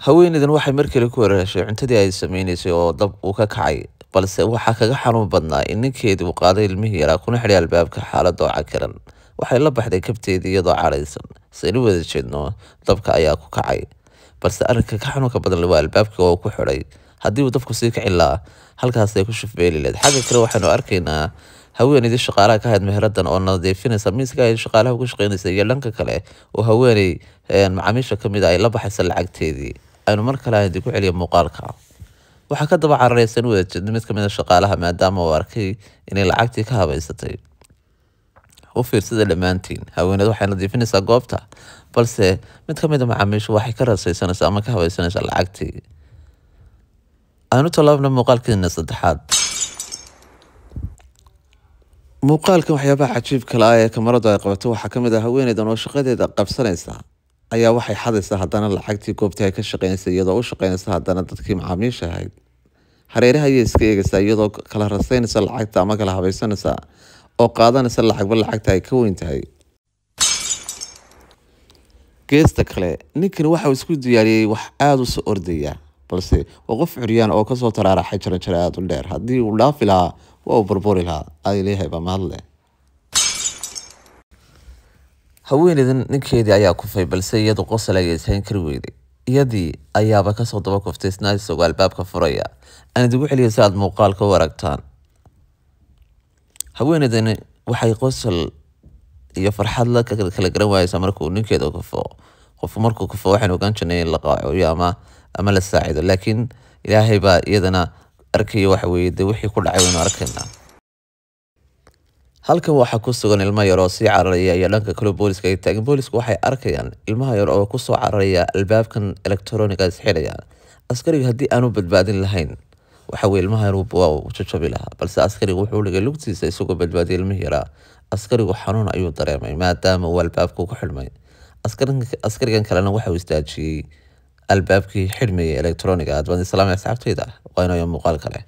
Haweeneydan waxay mar kale ku weerarashay cuntadii ay sameynaysay oo dab uu ka kacay, balse waxaa kaga xanuun badnaa in ninkeedii uu qaaday ilmihii yaraa kuna xidhay albaabka. Xaaladda oo cakiran, waxay la baxday kabteedii iyadoo cadhaysan. Saynu wada jeedno, dabka ayaa ku kacay, balse arrinka ka xanuunka badan waa albaabkii oo ku xidhay. Haddii uu dabku sii kici lahaa, halkaasay ku shufbeeli lahayd. Xagga kale waxaynu arkaynaa haweeneydii shaqaalaha ka ahayd meheradan oo nadiifinaysa miiska ay shaqaalaha ku shaqeynaysa, iyo dhanka kale oo haweeney macaamiisha ka mid ah ay la baxaysa lacagteedii. Aynu mar kale aan idinku celiya muuqaalka. Waxaa ka daba cararaysa in wada jeedno mid ka mid ah shaqaalaha, maadaama uu arkay inay lacagtii ka habaysatay. U fiirsada dhammaantiin, haweeneed waxay nadiifinaysaa goobta, balse mid ka mid ah macaamiishu waxay ka rasaysanaysaa ama ka habaysanaysaa lacagtii. Aanu tallaabna muuqaalkeena saddexaad. Muuqaalkan waxyaabaha cajiibka la ah ee kamaradu ay qabato waxaa ka mid ah haweeneydan oo shaqadeeda qabsanaysa ayaa waxay xadaysaa haddana lacagtii goobtii ay ka shaqeynaysa, iyadoo u shaqeynaysa haddana dadkii macaamiisha ahayd. Hareeraha ayay iska eegaysaa iyadoo kala rasaynaysa lacagta ama kala habaysanaysa oo qaadanaysa lacagba lacagta ay ka weyn tahay. Geesta kale, ninkani waxa uu isku diyaariyey wax aada u soo ordaya, balse waa qof curyaan oo kasoo taraaraxay jaranjaro aada u dheer. Haddii uu dhaafi lahaa, waa uu burburi lahaa. Ay leeyahay baa mahadle. Haweeneydan ninkeedii ayaa kufay, balse iyadu qosol ayay ishayn kari weyday. Iyadii ayaaba kasoo daba kuftay isna isagoo albaabka furaya. Aan idigu celiya si aad muuqaalka u aragtaan. Haweeneydani waxay qosol iyo farxad la kala garan waayeysaa markuu ninkeeda kufo. Qofku markuu kufo waxaynu ogaan jirnay in la qaaciyo ama la saacido, laakiin Ilaahay baa iyadana arkaya. Waxa weeye dee wixii ku dhacay waynu arkaynaa. Halkan waxaa ku sugan ilmo yar oo sii cararaya iyo dhanka kale booliska ay taagan. Boolisku waxay arkayaan ilmaha yar oo kusoo cararaya albaabkan elektarooniga isxidhaya. Askariga haddii aanu badbaadin lahayn, waxa weye ilmaha yar waa uu jajabi lahaa, balse askarigu wuxuu dhigay lugtiisa isagoo badbaadiyay ilmihii yaraa. Askarigu xanuun ayuu dareemay maadaama uu albaabku ku xidhmay. Askarigan kalena waxa uu istaajiyey albaabkii xidhmayay elektarooniga. Aad baan islaamay asxaabtayda, waa inooyo muuqaal kale.